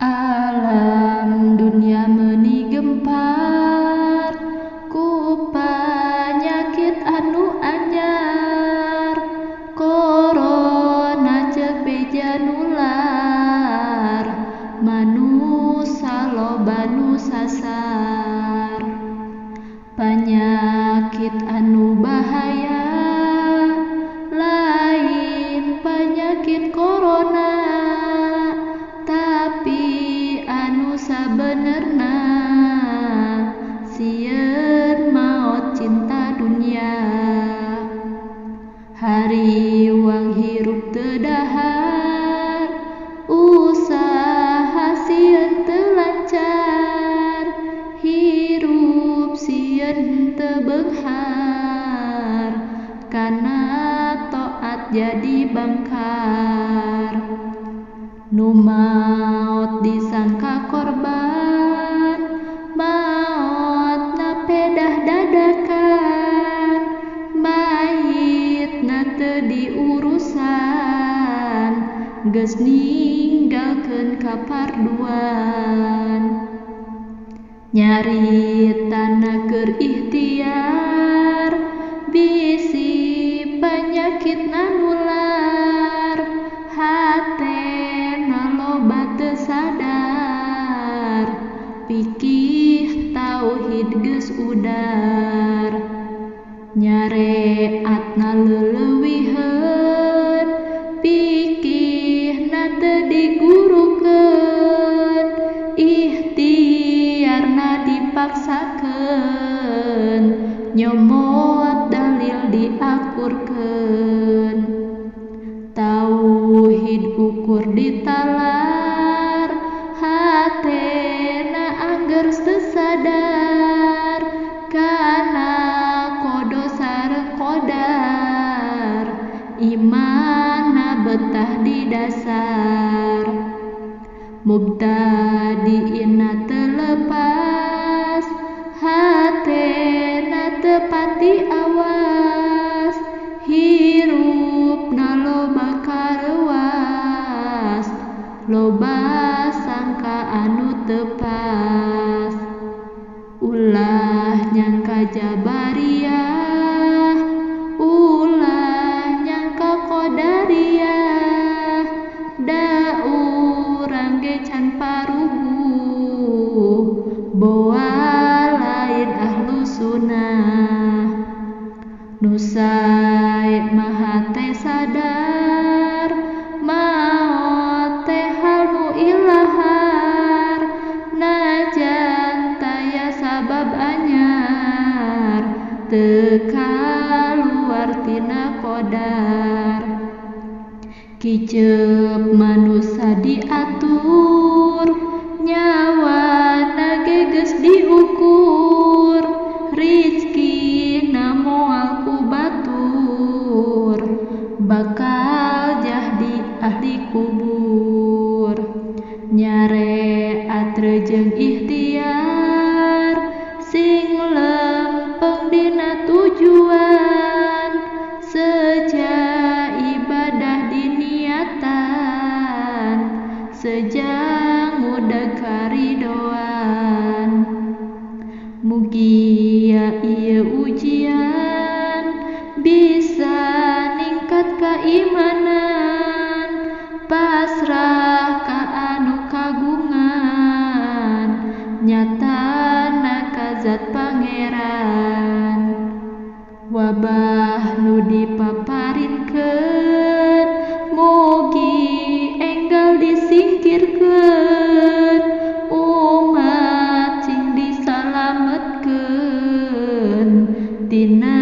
Alam dunia meuni gempar ku panyakit anu anyar, korona ceuk beja nular, manusa loba nu sasar. Panyakit anu bahaya lain panyakit korona, tapi anu sabenerna sieun maot cinta dunia. Hariwang hirup teu dahar, usaha sieun teu lancar, hirup sieun teu beunghar, kana taat jadi bangkar. Nu maot disangka korban, maotna pedah dadakan, mayitna teu diurusan, geus ninggalkeun kaparduan. Nyaritana keur ikhtiar, bisi panyakitna nular, hatena loba teu sadar, pikih tauhid geus udar. Nyareatna leuleuwiheun, pikihna teu digurukeun, ikhtiarna dipaksakeun, nyomot dalil diakurkeun. Tauhid ukur ditalar, hatena angger teu sadar, kana kodo sareng qodar, imanna betah di dasar. Mubtadiinna teu lepas, hatena teu pati awas, hirupna loba kareuwas, loba sangka anu teu pas. Ulah nyangka jabariyah, ulah nyangka qadariyah, da urang ge can paruguh, boa lain ahlu sunnah. Nu sae mah hate sadar, maot teh hal nu ilahar, najan taya sabab anyar, teu kaluar tina qodar. Kicep manusa diatur, nyawana ge geus diukur, rizkina moal ku batur, bakal jadi ahli kubur. Nyareat rejeung ikhtiar, sing lempeng dina tujuan, seja ibadah diniatan, seja ngudag karidoan. Mugia ieu ujian bisa ningkat keimanan, pasrah ka anu kagungan, nyatana ka zat pangeran. Wabah nu dipaparinkeun, mugi enggal disingkirkeun, umat cing disalametkeun tina